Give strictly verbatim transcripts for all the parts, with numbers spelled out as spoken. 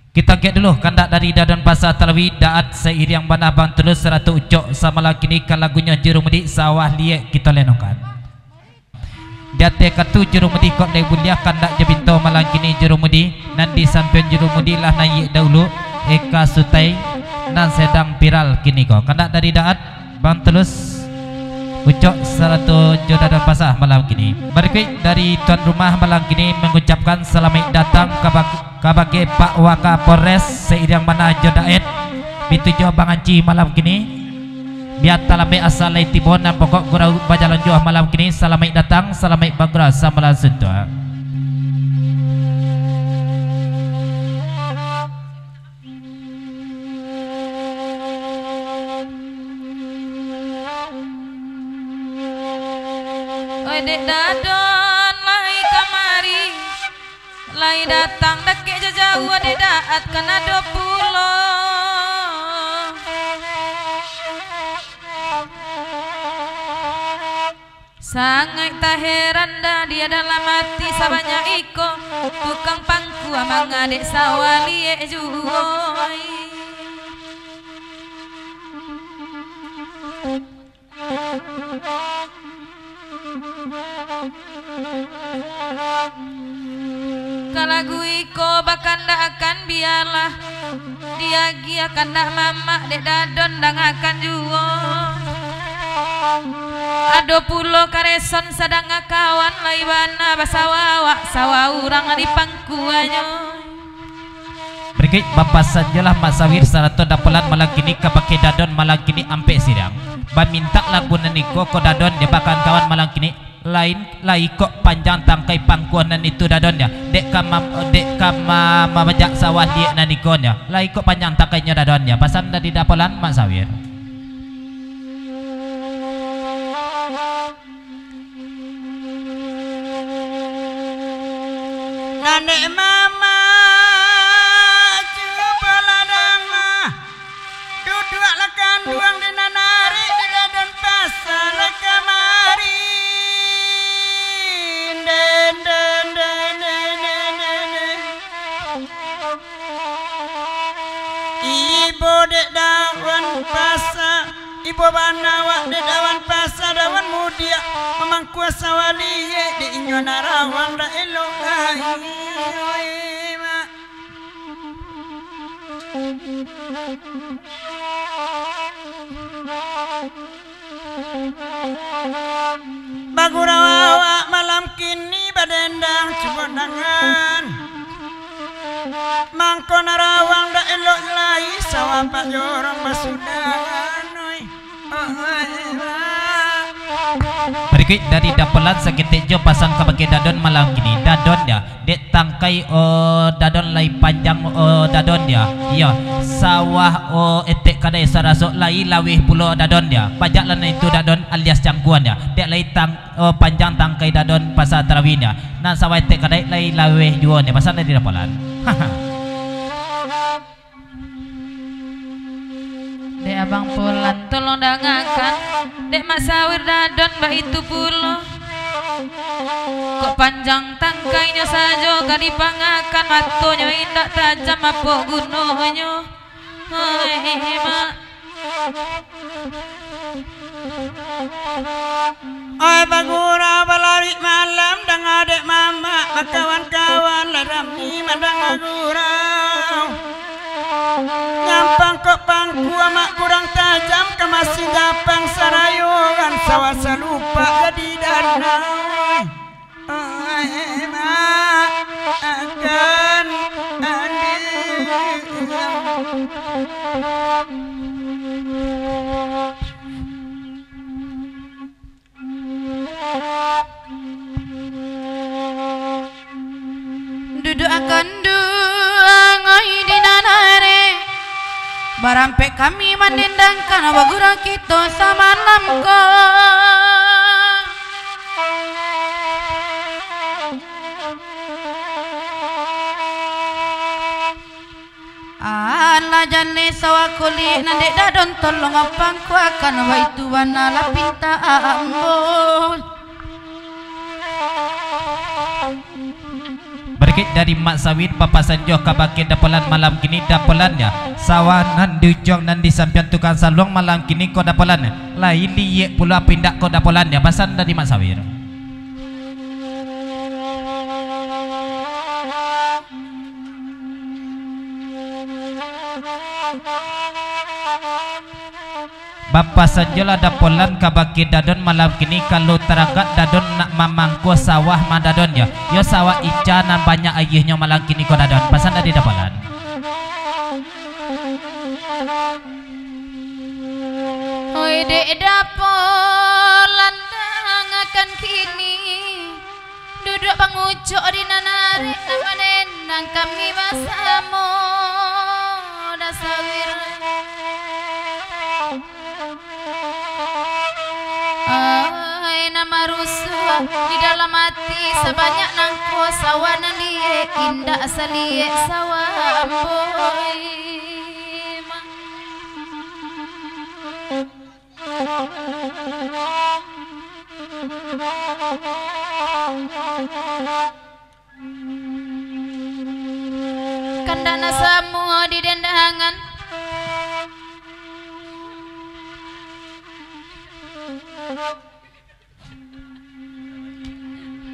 Kito angkek dulu kandak dari Dadon Pasa Talawi, Daat, sairiang bana Bang Tulus sarato Ucok samalam kini, ka lagunyo Juru Mudi Sawah Liek kito lenokan. Di ateh katu Juru Mudi kok lai buliah, kandak jo pinto malam kini Juru Mudi, nan di sampiang Juru Mudi lah naiak dahulu, Eka Sutai nan sadang viral kini ko. Kandak dari Daat, Bang Tulus, Ucok sarato jo Dadon Pasa malam kini. Barikuik dari tuan rumah malam kini mangucapkan salamaik datang ka bak-, kabake Pak Wakapolres, sairiang bana jo Daat, pitujuah Bang Anci malam kini. Bia talambek asa lai tibo, nan pokok gurau bajalan juo malam kini. Salamaik datang, salamaik bagurau samalam suntuak. Oi, dek Dadon lai kamari. Lai datang dakek jo jauah, dek Daat kan ado pulo. Sangaik taheran dah dia dalam ati, sabanyak iko tukang pangkua manga dek Sawah Liek juo. Ka lagu iko bakandak akan bialah, diagiah kandak mamak dek Dadon dangakan juo. Ado pulo kareson sadang kawan lai bana basawah awak, sawah urang di pangkuanyo. Barikuik bapasan jolah Mak Sawir sarato Dapolan malam kini kabake Dadon malam kini ampek siriang. Bamintak lagu nan iko ko Dadon jo kawan-kawan malam kini, lain lai kok panjang tangkai pangkuan nan itu Dadon jo, dek ka mam-, dek ka ma-, mamajak Sawah Liek nan iko jo. Lai kok panjang tangkainyo Dadon jo. Pasan dari Dapolan Mak Sawir. Nan dek mamak, cubolah danga. Duduaklah kanduang di nan ari, di Dadon Pasa lah kamari. Den, den, den. Ibo dek Dadon Pasa, ibo bana awak dek Dadon Pasa, Dadon Mudiak, mamangkua Sawah Liek, dek inyo narawang dak elok lai. Oi, mak. Bagurau awak malam kini badendang cubo dangan. Mangko narawang dak elok lai sawah Pak Jorong basudangan, oi. Oi, mak. Barikuik dari Dapolan saketek jo pasan kabake Dadon malam kini. Dadon jo. Dek tangkai, o, Dadon lai panjang, o, Dadon jo. Iyo, sawah, o, etek kadai saraso lai laweh pulo Dadon jo. Pajaklah nan itu Dadon alias cangkuan jo. Dek lai tang-, o, panjang tangkai Dadon Pasa Talawi jo. Nan sawah etek kadai lai laweh juo jo. Pasan dari Dapolan. Dek Abang Polan, tolong dangakan. Dek Mak Sawir Dadon baitu pulo. Kok panjang tangkainyo sajo ka dipangakan, matonyo indak tajam, apo gunonyo? Hai, Mak. Oi, bagurau balarik malam, danga dek mamak, bakawan-kawan lah rami mandanga gurau. Nyampang kok pangkua mak kurang tajam, ka masiang japang sarayoan, sawah salupak jadi danau. Oi, mak, akan andiang. Duduak kanduang oi di nan ari, barampek kami mandendangkan bagurau kito samalam ko. Alah jaleh sawah kulik nan dek Dadon, tolong pangkuakan, baitu bana lah pinta ambo. Barikuik Dari Mak Sawir bapasan jo kabake Dapolan malam kini, Dapolan, yo. Sawah nan di ujuang nan di sampiang tukang saluang malam kini ko, Dapolan, yo. Lai liek pulo apo indak ko, Dapolan, yo? Pasan dari Mak Sawir. Bapasan jolah Dapolan kabake Dadon malam kini, kalau taragak Dadon nak mamangkua sawah ma Dadon, yo. Yo sawah ica nan banyak aianyo malam kini ko Dadon. Pasan dari Dapolan. Oi, dek Dapolan, dangakan kini. Duduak bangucok di nan arek, nan manenang kami basamo, Da Sawir. Ai, nan marusuah di dalam ati, sabanyak nangko sawah nan liek, indak saliek sawah ambo, ai, ma. Kandak nak samo di den dangan.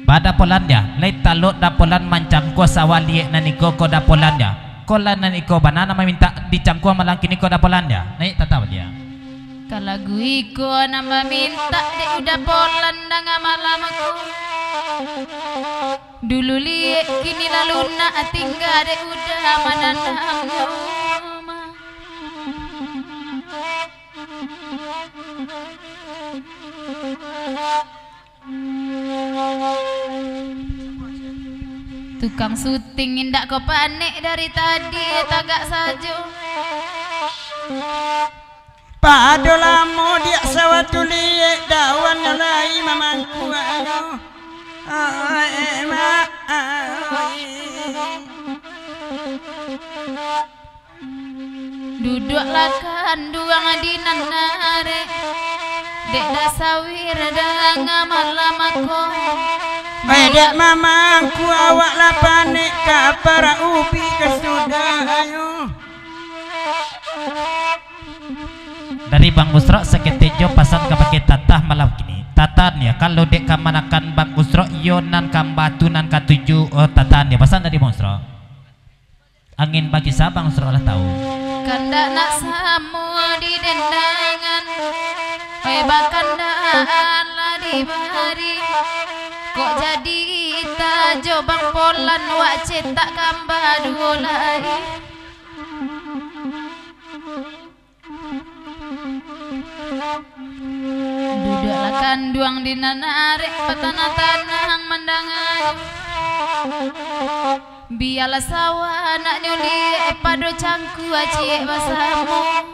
Ba Dapolan, yo, lai talok Dapolan mancangkua sawah liek nan iko ko Dapolan, yo. Ko lah nan iko bana nan mamintak dicangkua malam kini ko Dapolan, yo. Naiak tata baliak. Kalagu iko nan mamintak dek Dapolan danga malam ko. Dulu liek kini lah lunak tingga dek Uda mananam rumah. Tukang suting indak ko panek dari tadi, tagak sajo. Pado lamo diak sawah tu liek, daun lai mamangkuanyo. Ai, ma, ai. Duduaklah kanduang di nan arek, dek Da Sawir danga malam ko. Eh, dek mamangku, awak lah panek ka parak ubi ka sudah, ayo. Dari Bang Usrok saketek jo pasan kabake Tatah malam kini. Tatah, yo, kalau dek kamanakan Bang Usrok, iyo nan kamba tu nan katuju, oh, Tatah, yo, pasan dari Bang Usrok. Angin bakisa Bang Usrok lah tahu. Kandak nak samo di den dangan, eh, bakandaan lah dibari. Kok jadi tajo Bang Polan, wak cetak kamba duo lai. Duduaklah kanduang di nan arek, batanah-tanah mandanganyo. Bialah sawah anaknyo liek, pado cangkua ciek basamo.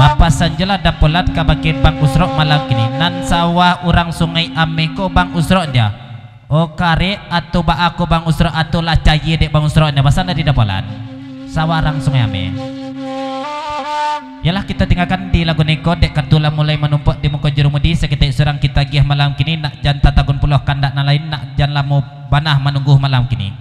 Bapasan jolah Da Polan kabake Bang Usrok malam kini, nan sawah urang Sungai Ameh ko Bang Usrok nyo. Oh, karek atau baa ko Bang Usrok, atau lah caie dek Bang Usrok nyo, pasan dari Da Polan. Sawah urang Sungai Ameh. Yolah, kito tinggakan di lagu niko, dek kartu lah mulai manumpuk di muko jurumudi, saketek surang kito agiah malam kini, nak jan tatagun pulo kandak nan lain, nak jan lamo bana manunggu malam kini.